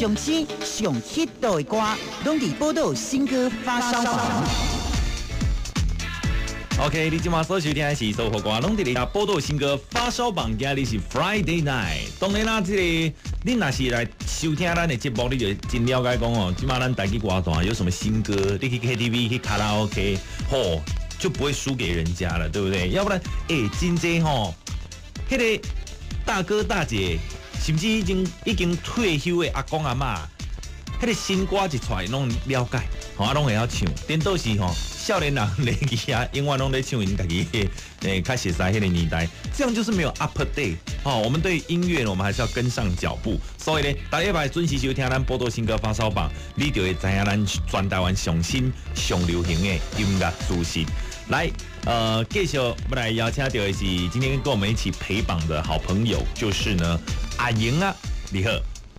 上新上 hit 的歌，攏佇寶島新歌發燒榜。 OK，你這馬所收聽的是所有歌攏佇咧寶島新歌發燒榜，今日是 Friday Night。當然啦，這個你若是來收聽咱的節目，你就真了解講哦。這馬咱台語歌壇有什麼新歌，你去 KTV 去卡拉 OK，吼，就不會輸給人家了，對不對？要不然，欸，真濟吼，彼個大哥大姐，甚至已經退休的阿公阿嬤，彼個新歌一出來，攏了解，吼啊，攏會曉唱。顛倒是吼，少年人來去啊，永遠攏咧唱𪜶家己的，較熟似彼個年代，這樣就是沒有 update。吼，我們對音樂呢，我們還是要跟上腳步。所以呢，逐禮拜準時收聽咱寶島新歌發燒榜，你就會知影咱全台灣上新、上流行的音樂資訊。來，繼續欲來邀請到的是今天跟我們一起陪榜的好朋友，就是呢阿瑩啊，你好。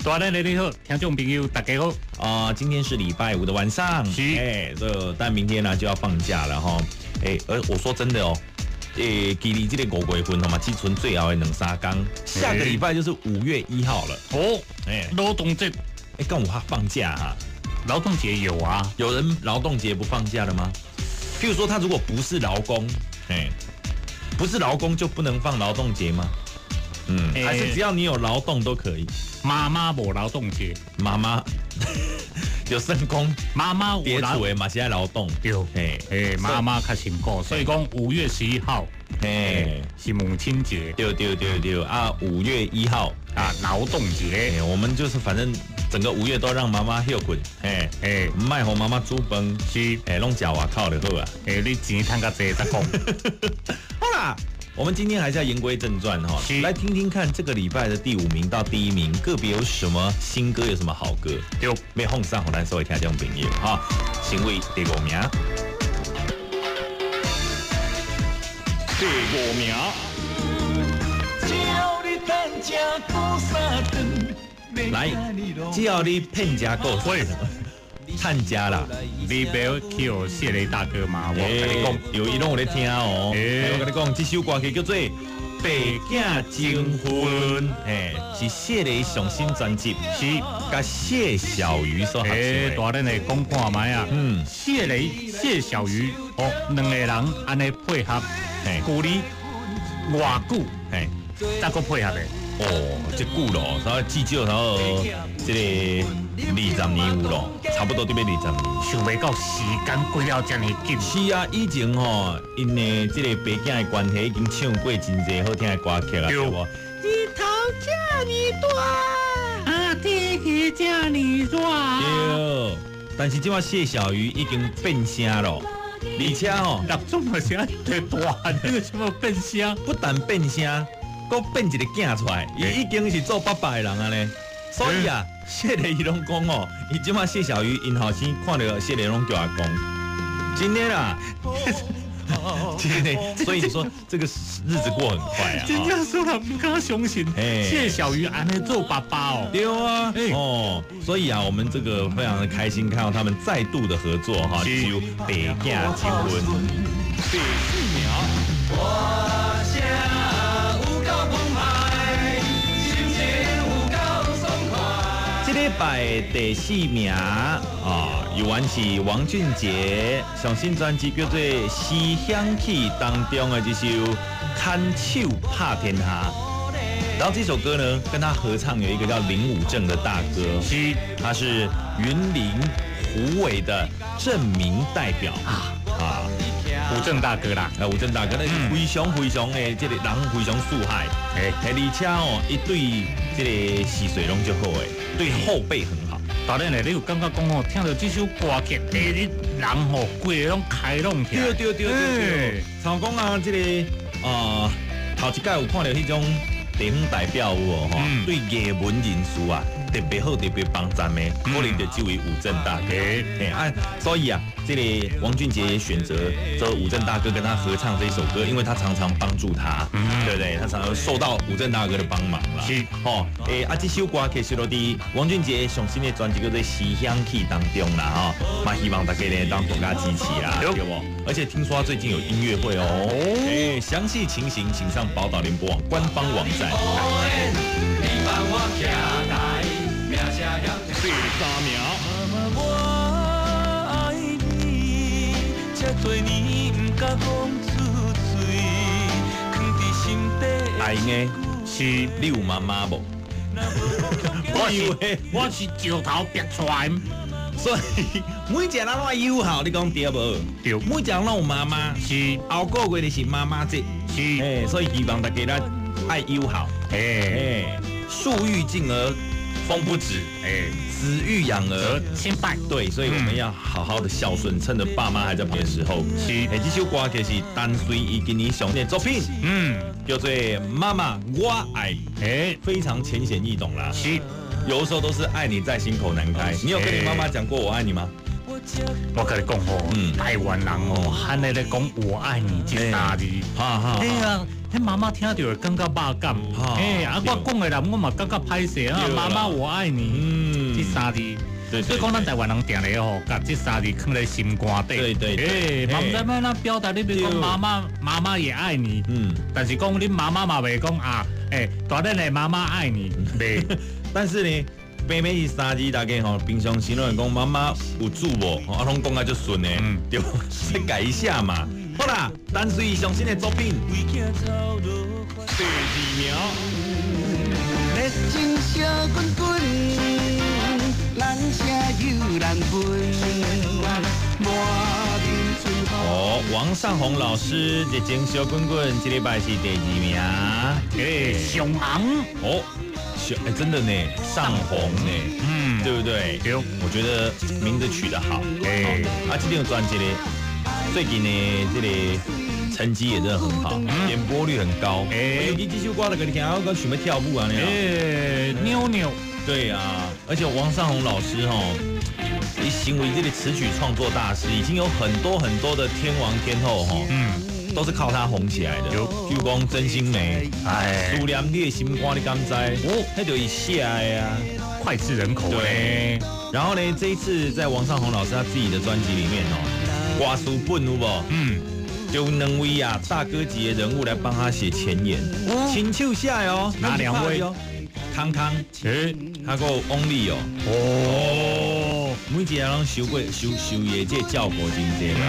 大家你好，聽眾朋友大家好。啊，今天是禮拜五的晚上，是，哎，這但明天呢就要放假了哈。哎，而我說真的哦，欸，距離這個5月份嘛，只賰最後的兩三工，下個禮拜就是5月1號了。哦，哎，勞動節，哎，敢有放假哈？勞動節有啊，有人勞動節不放假了嗎？譬如說，他如果不是勞工，哎，不是勞工就不能放勞動節嗎？嗯，還是只要你有勞動都可以。媽媽無勞動節，媽媽有算講，媽媽佇厝的嘛是愛勞動。對，哎，媽媽較辛苦，所以講5月11號，哎，是母親節。對對對對啊，5月1號啊，勞動節。我們就是反正整個5月都讓媽媽歇睏，哎哎，莫予媽媽煮飯，哎，攏食外口就好啊。哎，你錢趁較濟才講。好啦。我們今天還是要言歸正傳哈，來聽聽看這個禮拜的第五名到第一名個別有什麼新歌，有什麼好歌。對，欲放送予咱所有聽眾朋友哈，先為第五名。第五名。來，只要你騙食夠，趁食啦，你不要去予謝雷大哥嗎？我跟你講，有伊攏有咧聽哦。我跟你講，這首歌曲叫做《白囝情分》，嘿，是謝雷上新專輯，是佮謝小魚所合唱的。大咱來講看覓啊？嗯，謝雷、謝小魚哦，兩個人按呢配合，距離偌久，嘿，才閣配合的。哦，這久咯，差至少差不多這個20年有咯，差不多得欲20年。想袂到時間過了遮爾緊。是啊，以前吼，𪜶的這個白囝的關係已經唱過真濟好聽的歌曲啊，對無？日頭遮爾大，啊，天氣遮爾熱。對，但是這擺謝小魚已經變聲咯，而且吼，六種嘛是愛大漢，那個什麼變聲？不但變聲。閣變一個囝出來，伊已經是做爸爸的人啊咧，所以啊，謝雷伊攏講哦，伊這擺謝小魚𪜶後生看著謝雷攏叫阿公，真的啦，真的，所以你說這個日子過很快啊，真正說人毋敢相信，謝小魚按呢做爸爸哦，對啊，哦，所以啊，我們這個非常的開心，看到他們再度的合作哈，就白囝情分。第四名。這禮拜第四名啊，猶原是王俊傑上新專輯叫做《思鄉曲》當中的這首《牽手拍天下》。然後這首歌呢，跟他合唱有一個叫林武正的大哥，是，他是雲林虎尾的正名代表啊啊，武正大哥啦，啊，武正大哥那是非常非常的這個人非常四海，哎，而且哦，伊對這個時勢攏足好的，對後輩很好。導演咧，你有感覺講哦，聽著這首歌曲，欸，你人吼規个攏開朗起來。對對對對對。像講啊，這個啊，頭一擺有看著彼種地方代表有無吼？對藝文人士啊，特別好、特別幫贊的，可能就這位武正大哥。嘿啊，所以啊，這個王俊傑也選擇這武正大哥跟他合唱這首歌，因為他常常幫助他，對不對？他常常受到武正大哥的幫忙啦。是，吼，欸，啊，這首歌其實落佇王俊傑上新的專輯叫做《思鄉曲》當中啦，吼，嘛希望大家呢當多加支持啦，對無？而且聽說他最近有音樂會哦，欸，詳細情形請上寶島聯播網官方網站。第三名。媽媽我愛你，這多年毋敢講出嘴，藏佇心底。愛的是你有媽媽無？我是石頭逼出來，所以每一個人攏愛友好，你講對無？對，每一個人攏有媽媽，是後個月就是媽媽節，是，欸，所以希望大家咱愛友好，欸，樹欲靜而風不止，欸，子欲養而千百，對，所以我們要好好的孝順，趁着爸媽還在旁邊的時候。是，欸，這首歌其實是陳隨伊今年上的作品，叫做《媽媽我愛你》，欸，非常淺顯易懂啦。是，有的時候都是愛你在心口難開。你有跟你媽媽講過我愛你嗎？我跟你講吼，台灣人哦，按呢咧講我愛你這三字，哈哈，哎呀，彼媽媽聽著會感覺肉感，哎，啊，我講的人我嘛感覺歹勢啊，媽媽我愛你，這三字，所以講咱台灣人定咧吼，共這三字囥咧心肝底，對對對，哎，嘛毋知欲按怎表達，你比如講媽媽，媽媽也愛你，但是講恁媽媽嘛袂講啊，哎，大恁的媽媽愛你，袂，但是呢。平平是三字，大家吼平常時攏會講媽媽有煮無？啊，攏講啊足順的，對，再改一下嘛。好啦，陳隨上新的作品。第二名。熱情燒滾滾，難捨又難分。哦，王尚宏老師熱情燒滾滾，這禮拜是第二名。欸，上紅。哦。欸，真的呢，上紅呢，對不對？對，我覺得名字取得好。欸，啊，這張專輯呢，最近呢，這個成績也真的很好，點播率很高。欸，尤其這首歌就給你聽，我想欲跳舞啊，欸，妞妞。對啊，而且王尚宏老師吼，伊成為這個詞曲創作大師，已經有很多很多的天王天后吼，都是靠他紅起來的。譬如講真心美，哎，思念你的心肝，你敢知？哦，那就伊寫的啊，膾炙人口。對。然後呢，這一次在王尚宏老師他自己的專輯裡面哦，歌詞本有無？就兩位啊大哥級的人物來幫他寫前言，親手寫的哦。哪兩位？康康，欸，還有翁立友。哦，每一個人攏受過受受伊的這個照顧真濟啦。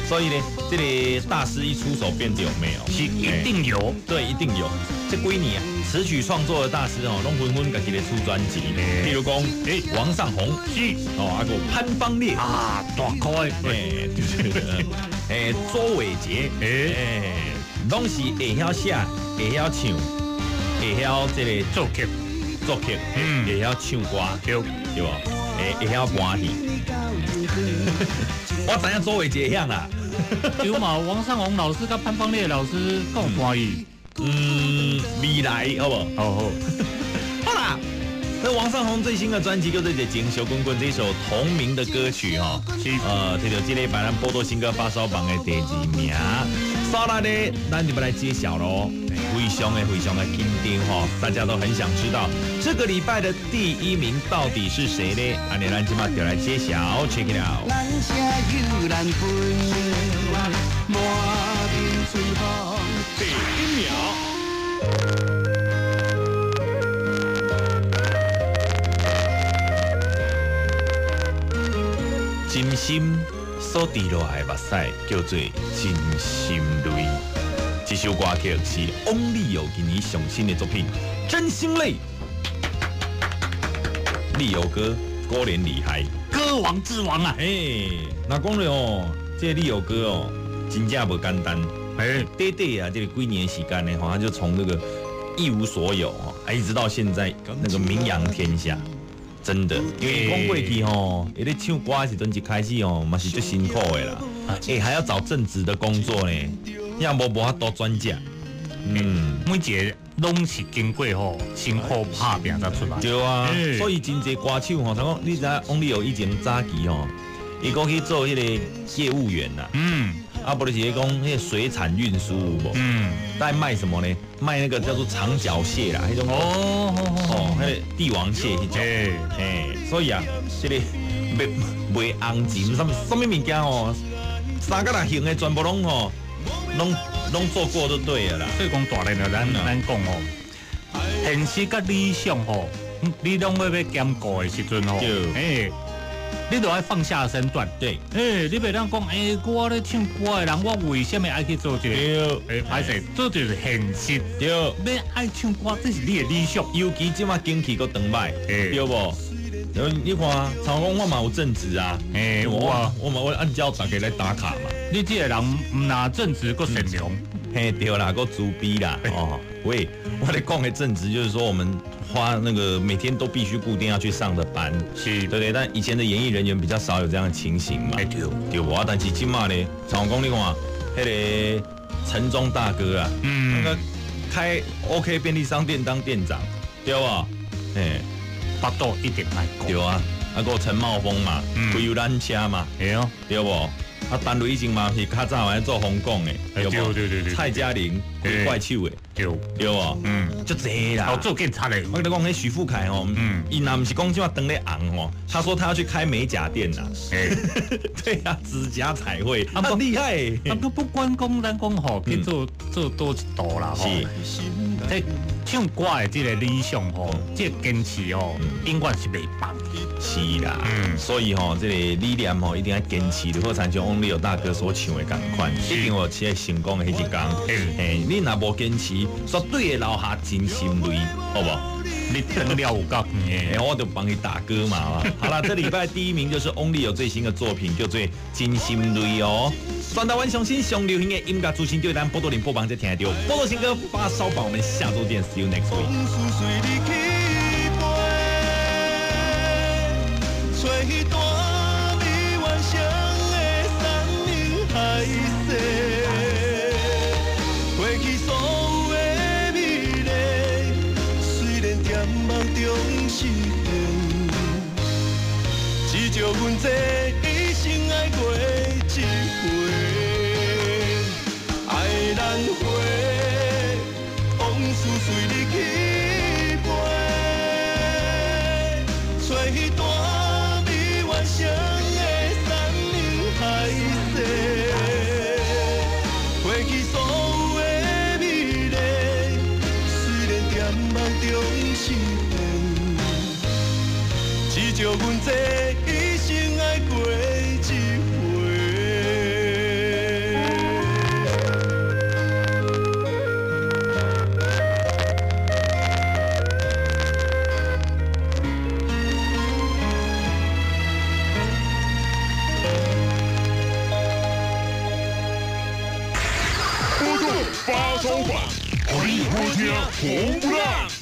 所以呢，這個大師一出手便有沒有？是一定有，對，一定有。這幾年啊，詞曲創作的大師哦，攏紛紛家己咧出專輯。譬如講，欸，王尚宏是哦，還有潘芳烈啊，大哥的，欸，對，欸，周偉傑，欸，攏是會曉寫，會曉唱，會曉這個作曲，作曲，會曉唱歌，對，對無？欸，會曉搬戲。我知影周偉傑會曉啦。有嘛？王尚宏老師佮潘芳烈老師講歡喜。未來好不好？好好。好啦，那王尚宏最新的專輯就是《熱情燒滾滾》這首同名的歌曲哦。是。摕著這禮拜咱寶島新歌發燒榜的第二名。煞來呢，咱就欲來揭曉囉。非常的非常的緊張吼，大家都很想知道這個禮拜的第一名到底是誰呢？按呢，咱這馬就來揭曉，check it out。第一名。真心所滴落來的目屎叫做真心淚。這首歌曲是翁立友今年上新的作品《真心淚》。立友哥果然厲害，歌王之王啊！欸，那講了哦，這個立友哥哦，真正無簡單。欸，短短啊，這個幾年時間呢，他就從那個一無所有哦，一直到現在那個名揚天下。真的，因為講過去吼，伊咧唱歌的時陣一開始吼，嘛是足辛苦的啦。欸，還要找正職的工作呢，也無法度轉職。每一個攏是經過吼辛苦拍拚才出來。對啊，所以真濟歌手吼，他講你知影翁立友以前早期吼，伊閣去做彼個業務員啦。啊，無就是講彼個水產運輸有無？在賣什麼呢？賣那個叫做長腳蟹啦，彼種哦哦，彼個帝王蟹彼種。欸，所以啊，這個賣賣紅錢，啥物啥物物件哦，三角六形的全部攏吼，攏做過就對了啦。所以講大人啊，咱講哦，現實佮理想吼，你攏欲兼顧的時陣吼，欸，你就愛放下身段。欸，你袂當講，欸，我咧唱歌的人，我為啥物愛去做這個？欸，歹勢，這就是現實。欲愛唱歌，這是你的理想。尤其這馬景氣閣轉歹，對無？你看，像講我嘛有正職啊，欸，有啊，我嘛我按照大家來打卡嘛。你這個人毋若正直，閣善良，嘿，對啦，閣自卑啦，哦，喂，我咧講的正職就是說，我們花那個每天都必須固定要去上的班，是，對對。但以前的演藝人員比較少有這樣的情形嘛，對對無啊。但是這馬咧，像講你看，彼個陳忠大哥啊，那個開 OK 便利商店當店長，對無？嘿。腹肚一定愛顧。對啊，啊閣陳茂峰嘛，開遊覽車嘛，對無？啊，陳雷以前嘛是較早愛做風廣的，對對對對。蔡嘉玲開怪手的，對對無？嗯，足濟啦。哦，做警察的。我跟你講，彼許富凱吼，伊若毋是講這馬當咧紅吼，他說他要去開美甲店啦。對啊，指甲彩繪，很厲害。啊，不管講咱講吼，去做做佗一道啦吼。是。這唱歌的這個理想吼，這個堅持吼，永遠是袂放棄。是啦，所以吼，這個理念吼，一定要堅持，就好親像翁立友大哥所唱的仝款，一定有這成功的彼一天。嘿，你若無堅持，絕對會留下真心淚，好無？你等了有夠遠，我就幫你打歌嘛。好啦，這禮拜第一名就是翁立友最新的作品，叫做《真心淚》哦。全台灣上新上流行的音樂資訊，就咱寶島聯播網才聽得著。寶島新歌發燒榜，我們下週見，See you next week。至少阮這一生愛過一回，愛難回，往事隨你去飛，找彼段美怨城的山盟海誓，过去所有的美麗，雖然在夢中實現，至少阮這一生愛過一回。波动发烧榜，予你好听红不让。